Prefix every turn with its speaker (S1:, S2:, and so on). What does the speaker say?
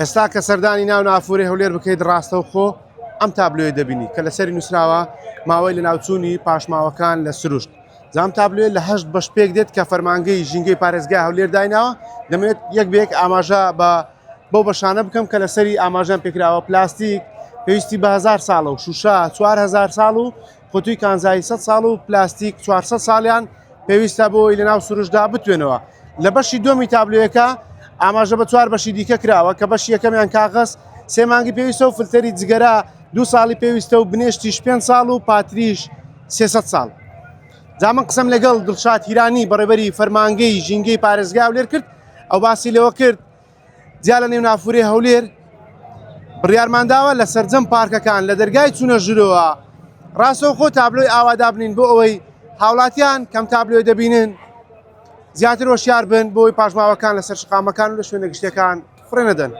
S1: ئێستا کە سەردانی ناو نافورەی هەولێر بکەیت ڕاستەوخۆ ئەم تابلۆیە دەبینی کە لەسەری نووسراوە ماوەی لەناوچوونی پاشماوەکان لە سروشت. جام تابلۆیە لە هەشت بەش پێک دێت کە فەرمانگەی ژینگەی پارێزگای هەولێر دایناوە دەمەوێت یەک بە یەک ئاماژە بە بەو بەشانە بکەم کە لەسەری ئاماژەیان پێکراوە پلاستیک پێویستی بە هزار ساڵە و شوشە 4000 ساڵ و قوتوی کانزایی 100 ساڵ و پلاستیک 400 ساڵیان پێویستە بۆ ئەوەی لەناو سروشتدا بتوێنەوە. لە بەشی دووەمی تابلۆیەکە ئاماژە بە چوار بەشی دیکە کراوە کە بەشی یەکەمیان کاغەز سێ مانگی پێویستە و فلتەری جگەرە دوو ساڵی پێویستە و بنێشتیش پێنج ساڵ و پاتریش 300 ساڵ. جا من قسەم لەگەڵ دڵشاد هیرانی بەڕێوەبەری فەرمانگەی ژینگەی پارێزگای هەولێر کرد ئەو باسی لەوە کرد جیا لە نێو نافورەی هەولێر بڕیارمانداوە لە سەرجەم پارکەکان لە دەرگای چوونە ژورەوە ڕاستەوخۆ تابلۆی ئاوا دابنین بۆ ئەوەی هاوڵاتیان کەم تابلۆی دەبینن زیاتر هۆشیار بن بۆی پاشماوەکان لەسەر شقامەکان و لە شوێنە گشتیەکان فڕێ نەدەن.